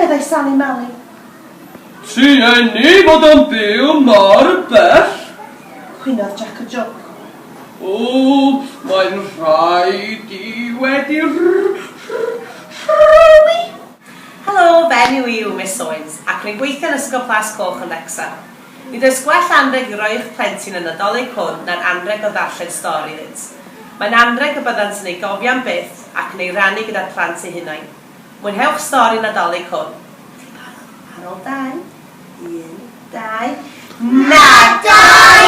Meddai Sali Mali. Trueni fod o'n byw mor bell! Cwynodd Jac y Jwc. O, mae'n rhaid i wedi rhewi! Helo, fy enw i yw Miss Owens, ac rwy'n gweithio yn Ysgol Plas Coch yn Wrecsam. Nid oes gwell anrheg i roi i'ch plentyn y Nadolig hwn na'r anrheg o ddarllen stori iddynt. Mae'n anrheg y byddant yn ei gofio am byth ac yn ei rannu gyda'r plant eu hunain. Mwynhewch stori Nadolig hwn. Ti'n barod? Ar ôl dau, un, dau, Nadolig!